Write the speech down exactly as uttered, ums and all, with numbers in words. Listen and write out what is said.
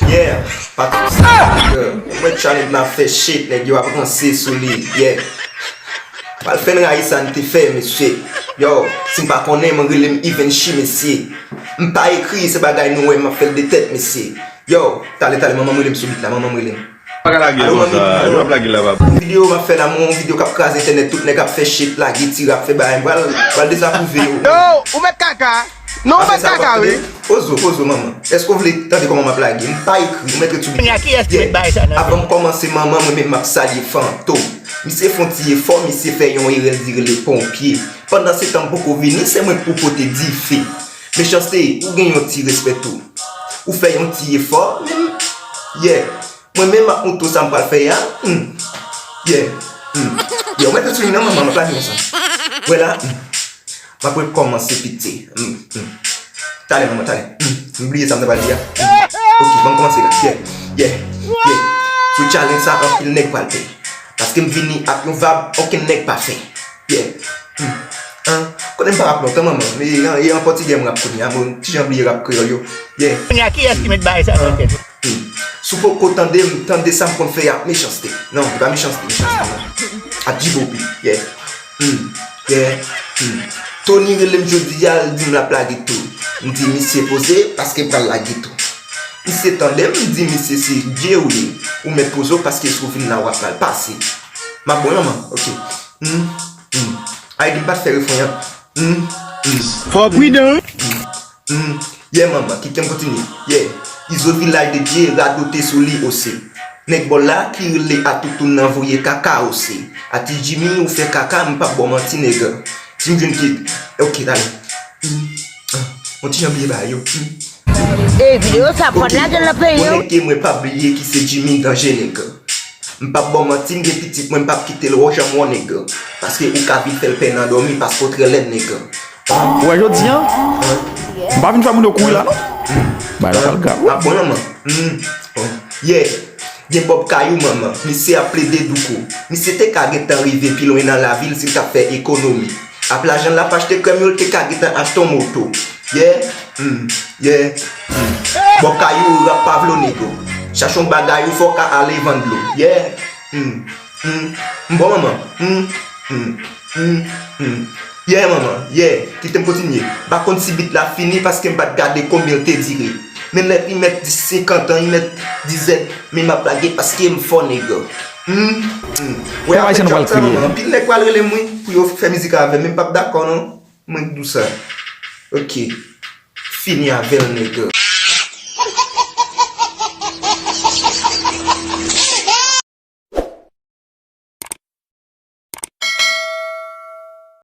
Yeah, pa tout sa, nèg. Mwen challenge la fè shit, nèg yo ap ranse sou li. Yeah. Pral fè n rayi sa n te fè, mesye. Yo, si n pa konnen, mwen rele m Ivenchi, mesye. M pa ekri, se bagay nou wè, m ap fè l de tèt, mesye. Yo, talè, talè, manman m rele m sou beat la, manman m rele m. Pa ka lage l konsa, yo ap lage l la, papa. Videyo m ap fè la, mwen, yon videyo k ap kraze entènèt, tout nèg ap fè shit, lage ti rap, fè bagay, m pral, pral dezapwouve yo. Yo, ou mèt kaka. Non, ou mèt kaka, wi. Pozo, pozo, manman. Èske w vle tande kòman m ap lage? M pa ekri, ou mèt ret sou beat la. Kiyès ki mèt bay sa nan avan m kòmanse, manman, mwen menm m ap salye Fantom. Misye fè yon ti efò, misye fè yon erè, l di rele ponpye. Pandan se tan m poko vini, se mwen k pou pote dife. Mechanste, ou gen yon ti respè tou. Ou fè yon ti efò, men, yeah. Mwen menm m ap montre w sa m pral fè a. Hmm. Yeah. Hmm. Yeah, ou mèt sou li nan manman, m ap lage konsa. Wè la. Hmm. M ap rekòmanse piti. Hmm. Hmm. Talè, manman, talè. Hmm. M bliye sa m ta pral di a. Hmm. Ok, ban m kòmanse la. Yeah. Yeah. Yeah. Sou challenge sa, anpil nèg pral pè. Paske m vini ak yon vab, okenn nèg pa fè. Yeah. Hmm. An, konnen m pa rap lontan, manman. Men e an, e an pòtigè m rap kounye a. Bon, ti jan bliye rap kreyòl yo. Yeah. Kounye a, kiyès ki mèt bay sa nan tèt ou? Hmm. Si w poko tande m, tande sa m konn fè a, mechanste. Non, se pa mechanste, mechanste, non. A Djibobi, yeah. Hmm, yeah, hmm. Tony rele m jodi a, l di m l ap lage tou. M di misye poze, paske m pral lage tou. Misye tande m, m di misye se Dye ou ye. Ou mèt poze w, paske si w vin la, w ap mal pase. M ap bon, manman, ok. Hmm, hmm. Ay, di m pa t fè refren an. Hmm, hmm. Fò w pridan. Hmm. Hmm, yeah, manman, kite m kontinye. Yeah. Izo Vilaj de Dye radote sou li osi. Nèg bò la ki rele Atoutoun nan voye kaka osi. Ati Jimmy, ou fè kaka, m p ap ba w manti, nèg. Si m jwenn kit. Ok, talè. Hmm, ah, yon ti jan bliye bagay yo. Hmm. E videyo sa pran lagèl nan peyi yo. Konnen ke mwen pa bliye ki se Jimmy danje, nèg. M p ap ba w manti, m gen pitit mwen, m p ap kite l wè w janm wè w, nèg. Paske ou ka vin fè l pè nan dòmi, paske w trè lèd, nèg. Ou wè jodi a, m pa vin fè moun yo kouri la, non. Bagay la pral grav, wi. Ah, bon, manman. Hmm. Bon. Yeah. Gen Bob Kayou, manman. Misye ap plede douko. Misye te ka gentan rive pi lwen nan lavil si l t ap fè ekonomi. Ak lajan l ap achte krèm yo, l te ka gentan achte yon moto. Yeah. Hmm. Yeah. Hmm. Bob Kayou, rap pa vle w, nèg. Chache yon bagay ou fè, w ka ale vann dlo. Yeah. Hmm. Hmm. M bon, manman. Hmm. Hmm. Hmm. Hmm. Yeah, manman. Yeah. Kite m kontinye. M pa konn si bit la fini paske m pa t gade konbyen l te dire. Men lè li mèt di senkant an, li mèt di zèd, men m ap lage paske m fò, nèg. Hmm. Hmm. Wè, avèk Jòb sa, manman, anpil nèg pral rele m, wi, pou yo fè mizik avè m, men m p ap dakò, non. Mwen k di w sa. Ok. Fini avè l, nèg.